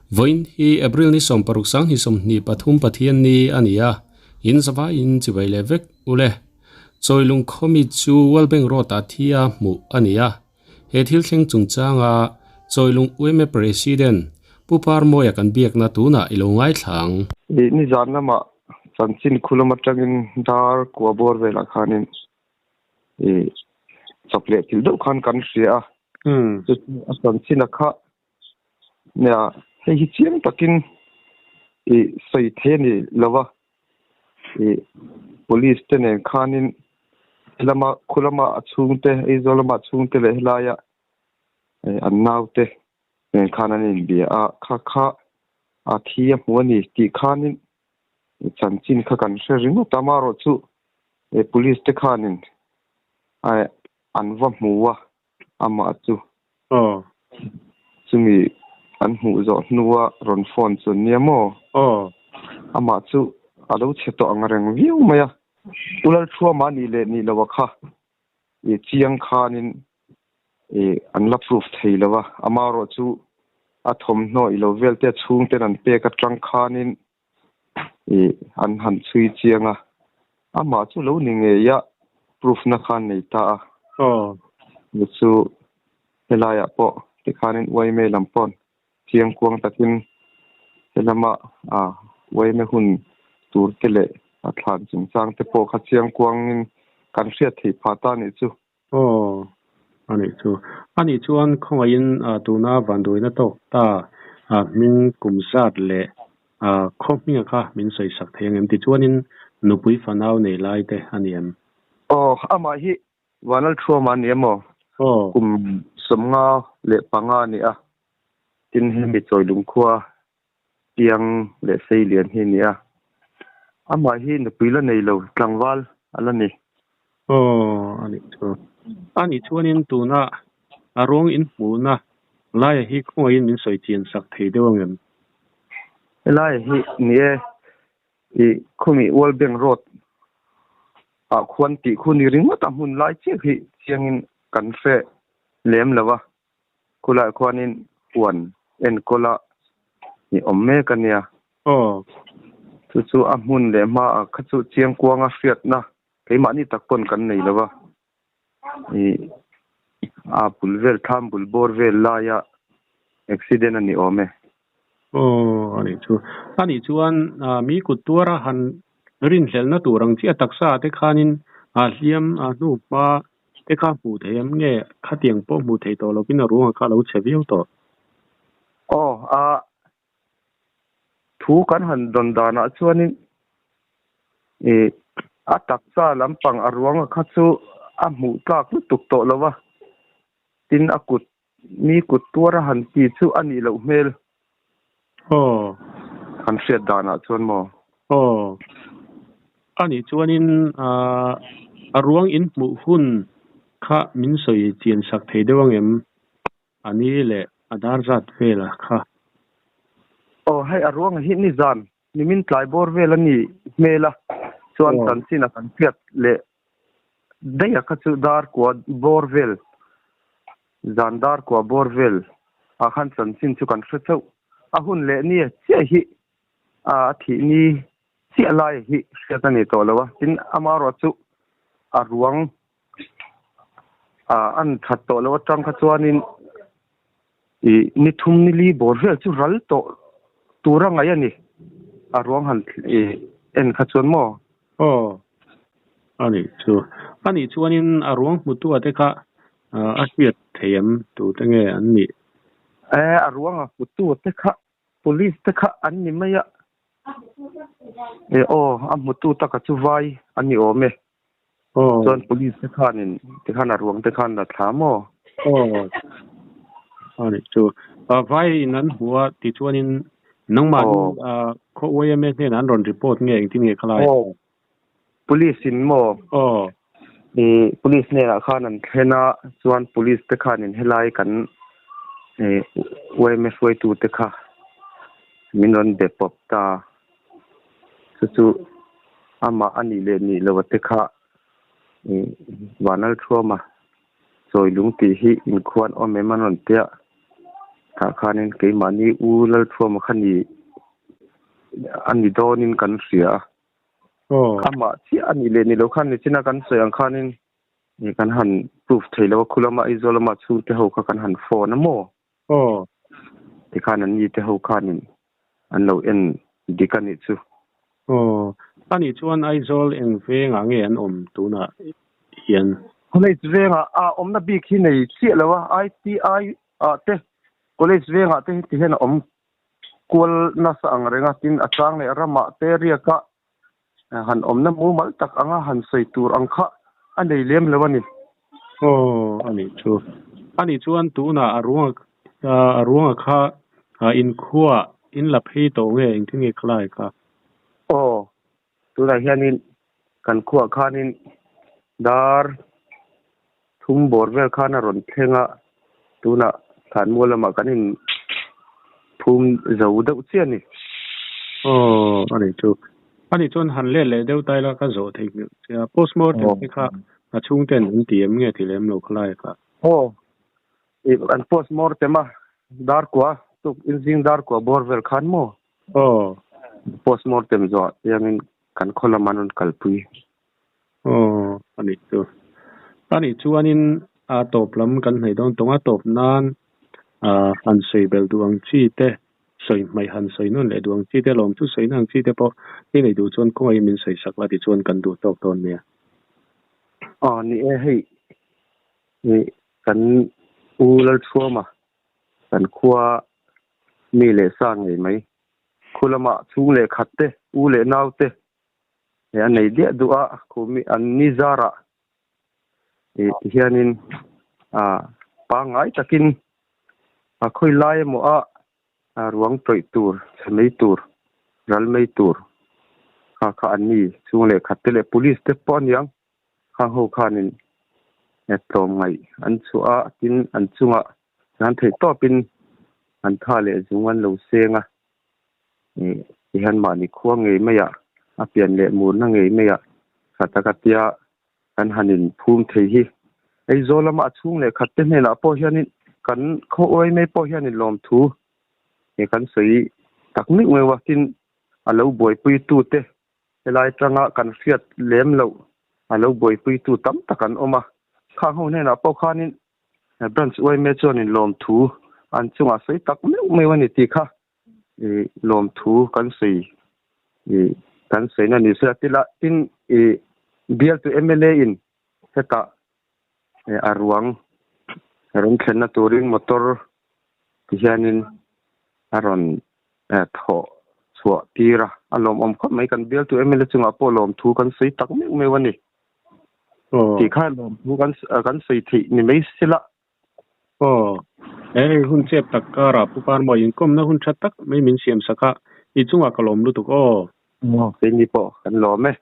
Vawiin hi April ni 16 2023 Pathianni a ni a, in zavaiin chibai leh vek ule. Chawilung khawmi chu World Bank Road ah thi a hmuh a ni a. He thil thleng chungchanga Chawilung yma President Pu Parmawia kan biakna tunah i lo ngaithla ang. Ih nizan lamah chanchin khu lam atangin dar kua bawr velah khanin ih chawp leh thil deuh khan kan hria a. Chu chu a chanchin a kha nia hei hi chiang takin ih sawi thei a ni lo va. Ih police te nen khanin helama khu lama a chhungte Aizawl lama a chhungte leh helaia eh an naute nen khan an inbia a kha kha a thi a hmu a ni tih khanin chanchin kha kan hre ringawt a amaherawhchu eh police te khanin eh an va hmu a amah chu chumi an hmuh zawh hnua rawn phone chu an nia maw? Amah chu a lo chhe tawh ang reng viau mai a, U Lalthuama nih leh nih loha kha i chiang khanin i an la proof thei lo a, amaherawh chu a thawmhnaw i lo vel te a chhungten an pek atang khanin i an han chhui chiang a, amah chu lo ni ngei a proof na khan nei ta a. Chu chu helaiah pawh tikhanin yma lam paw'n chiang kuang takin helama a yma hun tur te leh a thlan chungchang te pawh kha chiang kuangin kan hriat theih phah ta nih chu. Aw, a nih chu. A nih chuan khawngaihin tuna vanduaina tawk ta hming kum zat leh khaw hminga kha min sawi sak thei ang em? Tichuanin nupui fanau nei lai te a ni em? Aw, amah hi Vanlalthuama a ni em aw? Aw. Kum 55 a ni a, tin hemi Chawilung khua Piang leh Seilian hi a ni a. Amah hi nupui la nei lo, tlangval a la ni. Aw, a nih chu. A nih chuanin tuna a ruang inhmuhna laia hi khawngaihin min sawi chian sak thei deuh ang em? Helaia hi ni e, i khawmi World Bank Road ah khuan tih khu ni ringawt a hmun lai chiah hi chiangin kan hre lem lo a. Khulaiah khuanin huan enkawl a ni awm mek a nia. Aw. Chu chu a hmun leh hmaah kha chu chiangkuanga hriatna keimahni tak pawn kan nei lo va. Ih a bul vel thlam bul bawr vel laia accident a ni awm e. Aw a nih chu. A nih chuan mi kut tuara han rinhlelhna tur ang chiah taksa te khanin a hliam a hnu hma te kha hmuh theih em nge khatiang pawh hmuh theih tawh lovin a ruangah kha a lo chhe viau tawh. Aw a thu kan han dawn danah chuanin ih a taksa lampang a ruanga kha chu a hmuh tlak lutuk tawh lo va, tin a kut Mi kut tuar a han ti chu a nih loh hmel. Aw. Kan hriat danah chuan maw? Aw. A nih chuanin a ruang in hmuh hun kha min sawi chian sak thei deuh ang em? A ni leh a dar zat vela kha. Aw, hei a ruang hi nizan Nimin tlai bawr vel a ni hmel a, chuan chanchin a kan hriat leh daih a kha chu dar kua bawr vel, zan dar kua bawr vel ah khan chanchin chu kan hre chauh. A hun leh ni chiah hi a thih ni chiah lai hi hriat a ni tawh lo a, tin amaherawh chu a ruang an that tawh loh atang kha chuanin Ih ni thum ni li bawr vel chu ral tawh tur a ngaih a ni. A ruang han ih en kha chuan maw? Aw, a nih chu. A nih chuanin a ruang hmutu te kha a hriat thei em? Tute nge an nih? E, a ruang a hmutu te kha police te kha an ni mai a. E aw, a hmutu taka chu vai a ni awm e. Chuan police te khanin tikhan a ruang te khan la thla maw? Aw. A nih chu. Vai in an hmu a tichuanin nangmah hi khaw YMA hnenah an rawn report nge engtin nge khalai? Aw. Police in maw? Aw. I police hnenah khan an thlen a chuan police te khanin helai kan YMA hruaitu te kha min rawn be pawp ta. Chu chu amah a nih leh nih loh te kha Vanlalthuama chawi lung tih hi inkhuan awm em an rawn tia. Tah khanin keimahni U Lalthuama kha ni a ni dawnin kan hria a. Amah chiah a nih leh ni lo khan nichina kan sawi ang khanin kan han proof thei lo a, khu lama Aizawl lama chhungte ho kha kan han phone a maw? Tikhan an nite ho khanin an lo en dik a nih chu. Aw, a nih chuan Aizawl eng vengah nge an awm tunah hian? College vengah a awmna bik hi nei chiah lo a, ITI ah te college vengah te heti hian a awm kual nasa ang reng a, tin a chang leh ramah te riaka han awmna mumal tak anga han sawi tur ang kha a nei lem lo a ni. Aw, a nih chu. A nih chuan tunah a ruang a ruanga kha inkhuaah in la phei tawh nge engtin nge khalai kha? Aw, tunah hianin kan khuaah khanin dar thum bawr vel khan a rawn thleng a, tunah thlanmual lamah kan in phum zo deuh chiah a ni. Aw, a nih chu. A nih chuan han let leh deuh ta ila ka zawh theih hmel che a. Postmortem te kha a chhungten an ti em nge ti lem lo khalai kha? Aw, an postmortem a, dar kua, tuk inzing dar kua bawr vel khan maw? Aw. Postmortem zawh chiangin kan khaw lamah an rawn kalpui. Aw, a nih chu. A nih chuanin a tawp lam kan hnaih dawn tawng a tawp nan han sawi belh duh ang chi te, sawi hmaih han sawi nawn leh duh ang chi te, lawm chu sawi na ang chi te pawh i nei duh chuan kawngaihin min sawi sak la tichuan kan duh tawk dawn nia. Aw, ni e, hei kan U Lalchhuama kan khua mi leh sa ngei mai. Khu lamah chhung leh khat te, u leh nau te he a nei diah duh a, khu mi an ni zarah ih ti hianin ah pangngai takin a khawi lai emaw a ruang tawih tur, chhe mai tur, ral mai tur kha kha an ni chhung leh khat te leh police te pawh a niang. Khang ho khanin tlawmngaih an chhuah a, tin an chungah an theih tawpin an tha leh zung an lo seng a. Ih tihian mahni khua ngei maiah a pian leh murna ngei maiah tha taka tia kan han inphum thei hi. Aizawl lama a chhung leh khat te hnenah pawh hianin kan khaw uai mai pawh hianin lawmthu kan sawi tak meuh meuh a, tin a lo buaipuitute Helai tanga kan hriat lem loh a lo buaipuitu tam tak an awm a. Khang ho hnenah pawh khanin Branch yma chuanin lawmthu an chungah sawi tak meuh meuh a ni tih kha ih lawmthu kan sawi ih kan sawina ni se a ti lah. Tin ih bialtu mla in hetah a ruang rawn thlenna turin motor ti hianin a rawn thawh chhuah tir a, a lawmawm khawp mai. Kan bialtu mla chungah pawh lawmthu kan sawi tak meuh meuh a ni. Tih kha lawmthu kan kan sawi theih ni mai se la. Aw, he hei hun chep tak karah Pu Parmawi inkawmna hun tha tak mai min siam sak a, i chungah ka lawm lutuk aw. Aw, keini pawh kan lawm e.